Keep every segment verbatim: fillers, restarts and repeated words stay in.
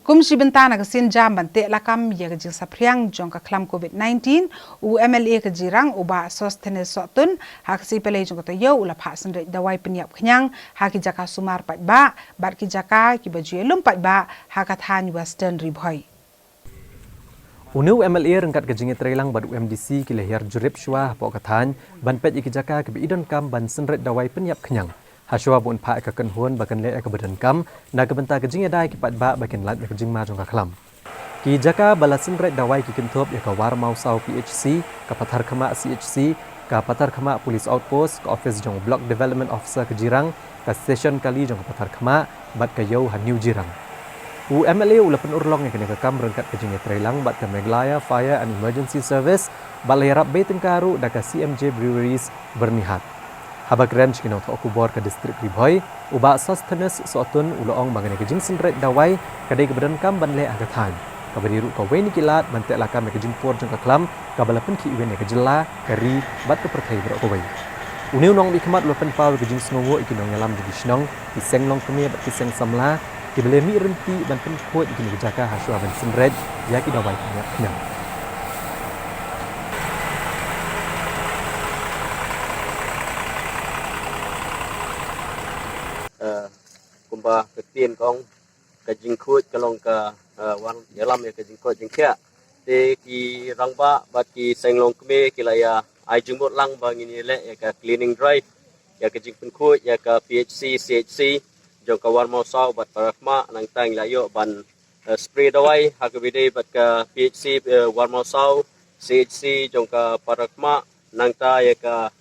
Kum shi bynta na ka sienjam ban teh lakam ïa ka jingsaphriang jong ka khlam covid nineteen, u M L A ka Jirang u Bah Sosthenes Sohtun ha ka sngi Palei jong ka taïew u la phah synreit dawai pynïap khñiang ha ki jaka sumar paidbah bad ki jaka kiba ju ïalum paidbah ha ka thaiñ Western Ri Bhoi. Une u M L A ryngkat ka jingïatreilang bad u M D C ki la hiar jurip shuwa hapoh ka thaiñ ban peit ïa ki jaka kiba i donkam ban synreit dawai pynïap khñiang. Hashuwa ba un phah ïa ka kynhun ba kan leh ïa kaba donkam na ka bynta ka jingïada ïa ki paidbah ba kin lait na ka jingma jong ka khlam. Ki jaka ba la synreit dawai ki kynthup ïa ka Warmawsaw P H C, ka Patharkhmah C H C, ka Patharkhmah Police Outpost, ka office jong u Block Development Officer ka Jirang, ka station kali jong ka Patharkhmah bad ka ïew ha New Jirang. U M L A u la pynurlong ïa kane ka kam ryngkat ka jingïatreilang bad ka Meghalaya Fire and Emergency Service bad la ïarap beit tyngka ruh da ka C M J Breweries Byrnihat. Haba kren sha ki nongthoh khubor ka district Ri Bhoi, u Bah Sosthenes Sohtun u la ong ba kane ka jingsynreit dawai ka dei kaba donkam ban leh ha ka thaiñ, kaba dei ruh kawei na ki lad ban teh lakam ïa ka jingpur jong ka khlam kaba la pynkhih win ïa ka jylla, ka ri bad ka pyrthei baroh kawei. Une u nongmihkhmat u la pynpaw ïa ka jingsngewnguh ïa ki nongïalam jong ki shnong, ki seng longkmie bad ki seng samla kiba la mih ryntih ban pynkhuid ïa kine ki jaka hashuwa ban synreit ïa ki dawai pynïap khñiang. Eh, kumba ka ktien ka ong, ka jingkhuid ka long ka, eh, wan ïalam ïa ka jingkoit jingkhiah. Te ki rangbah bad ki seng longkmie ki la ïa ai jingmut lang ba ngin ïaleh ïa ka cleaning drive, ïa ka jingpynkhuid ïa ka P H C, C H C jong ka Warmawsaw bad Patharkhmah, nangta ngi la ïoh ban, eh, spray dawai ha kaba ïadei bad ka P H C, eh, Warmawsaw, C H C jong ka Patharkhmah, nangta ïa ka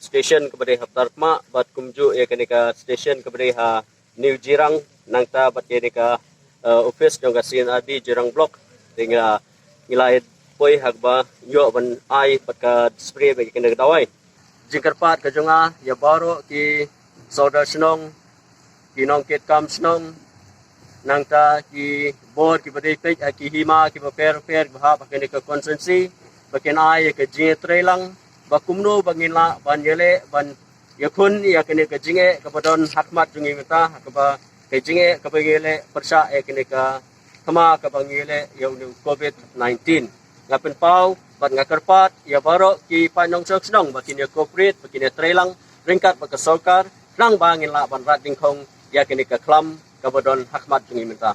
station kaba dei ha Patharkhmah bad kumjuh ïa kane ka station kaba dei ha New Jirang, nangta bad ïa kane ka, eh, office jong ka C and R D Jirang Block. Te ngi la, ngi la poi ha kaba ïoh ban ai bad ka spray bad ïa kane ka dawai. Jingkyrpad ka jong nga ïa baroh ki sordar shnong, ki nongkitkam shnong, nangta ki bor kiba dei peit ha ki hima kiba pher pher kiba hap ha kane ka constituency, ba kin ai ïa ka jingïatreilang ba kumno ba ngin lah ban ïaleh ban ïakhun ïa kane ka jingeh kaba don ha khmat jong ngi mynta, ha kaba ka jingeh kaba ngi ïaleh pyrshah ïa kane ka thma kaba ngi ïaleh ïa une u covid nineteen. Nga pynpaw bad nga kyrpad ïa baroh ki paid nongshong shnong ba kin ïa cooperate, ba kin ïatreilang ryngkat bad ka sorkar, khnang ba ngin lah ban rat dyngkhong ïa kane ka khlam kaba don ha khmat jong ngi mynta.